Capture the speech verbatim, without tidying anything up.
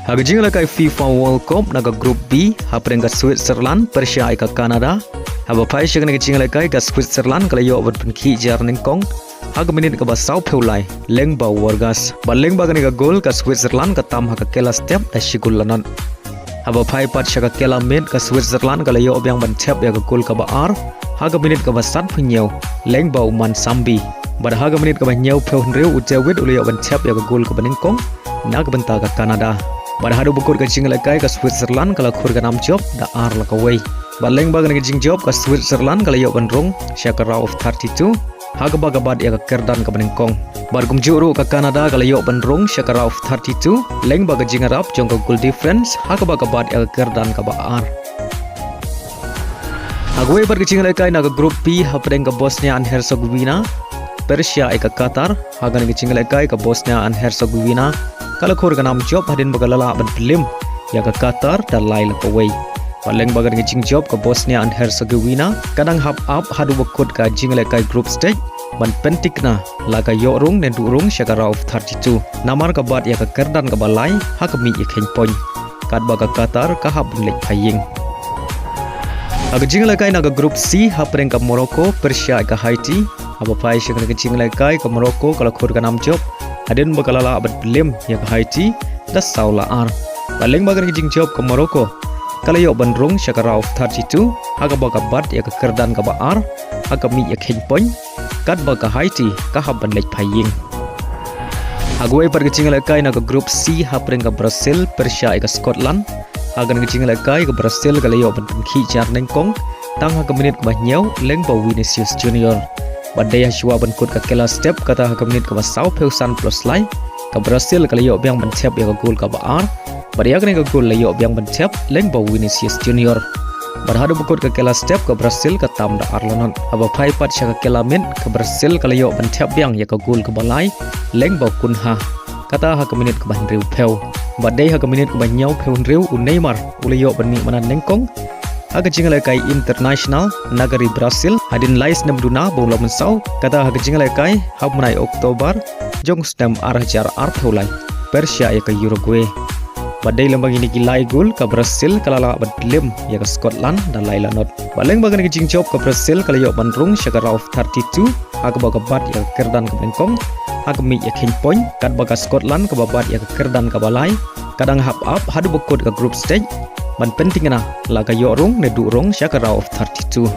Ha ka jingïalehkai FIFA World Cup na ka Group B, hapdeng ka Switzerland pyrshah ïa ka Canada. Haba phai sha kane ka jingïalehkai, ka Switzerland ka la ïoh ban pynkhih jar nyngkong ha ka minit kaba sawphew lai, lyngba u Vargas. Bad lyngba kane ka gol, ka Switzerland ka tam ha ka kela step da shi gol lanot. Haba phai pat sha ka kela miet, ka Switzerland ka la ïoh biang ban thep ïa ka gol kaba ar ha ka minit kaba sanphew hynñiew, lyngba u Mansambi. Bad ha ka minit kaba hynñiewphew hynriew, u David u la ïoh ban thep ïa ka gol kaba nyngkong na ka bynta ka Canada. Bad haduh ba kut ka jingïalehkai, ka Switzerland ka la khur ka nam jop da ar la kawei. Bad lyngba kane ka jingjop, ka Switzerland ka la ïoh ban rung sha ka round of thirty-two, ha kaba ka bat ïa ka kyrdan kaba nyngkong. Bad kumjuh ruh, ka Canada ka la ïoh ban rung sha ka round of thirty-two, lyngba ka jingïarap jong ka goal difference, ha kaba ka bat ïa ka kyrdan kaba ar. Ha kawei pat ka jingïalehkai na ka Group B, hapdeng ka Bosnia and Herzegovina pyrshah ïa ka Qatar. Ha kane ka jingïalehkai, ka Bosnia and Herzegovina ka la khur ka nam jop hadien ba ka la lah ban pynlip ïa ka Qatar da lai la kawei. Bad lyngba kane ka jingjop, ka Bosnia and Herzegovina ka dang hap ap haduh ba kut ka jingïalehkai group stage ban pynthikna la ka ïoh rung ne duh rung sha ka round of thirty-two, namar ka bat ïa ka kyrdan kaba lai ha ka miej ïakheiñ point, katba ka Qatar ka hap ban leit phai ïing. Ha ka jingïalehkai na ka Group C, hapdeng ka Morocco pyrshah ïa ka Haiti. Haba phai sha kane ka jingïalehkai, ka Morocco ka la khur ka nam jop hadien ba ka la lah ban pynlip ïa ka Haiti da saw la ar. Bad lyngba kane ka jingjop, ka Morocco ka la ïoh ban rung sha ka round of thirty-two, ha kaba ka bat ïa ka kyrdan kaba ar ha ka miej ïakheiñ point, katba ka Haiti ka hap ban leit phai ïing. Ha kawei pat ka jingïalehkai na ka Group C, hapdeng ka Brazil pyrshah ïa ka Scotland. Ha kane ka jingïalehkai, ka Brazil ka la ïoh ban pynkhih jar nyngkong tang ha ka minit kaba hynñiew, lyngba u Vinicius Junior. Bad dei hashwa ban kut ka kela step, kata ha ka minit kaba sawphew san plus lai, ka Brazil ka la ïoh biang ban thep ïa ka gol kaba ar. Bad ïa kane ka gol la ïoh biang ban thep lyngba u Vinicius Junior. Bad haduh ba kut ka kela step, ka Brazil ka tam da ar lanot. Haba phai pat sha ka kela miet, ka Brazil ka la ïoh ban thep biang ïa ka gol kaba lai, lyngba u Cunha, kata ha ka minit kaba hynriewphew. Bad dei ha ka minit kaba hynñiewphew hynriew, u Neymar u la ïoh ban mih madan nyngkong ha ka jingïalehkai international na ka ri Brazil, hadien lai snem duna ba u la mynsaw, kata ha ka jingïalehkai ha u bnai October jong u snem ar hajar arphew lai, pyrshah ïa ka Uruguay. Bad dei lyngba kine ki lai gol, ka Brazil ka la lah ban pynlip ïa ka Scotland da lai lanot. Bad lyngba kane ka jingjop, ka Brazil ka la ïoh ban rung sha ka round of thirty-two, ha kaba ka bat ïa ka kyrdan kaba nyngkong ha ka miej ïakheiñ point, katba ka Scotland kaba bat ïa ka kyrdan kaba lai ka dang hap ap haduh ba kut ka group stage ban pynthikna la ka ïoh rung ne duh rung sha ka round of thirty-two.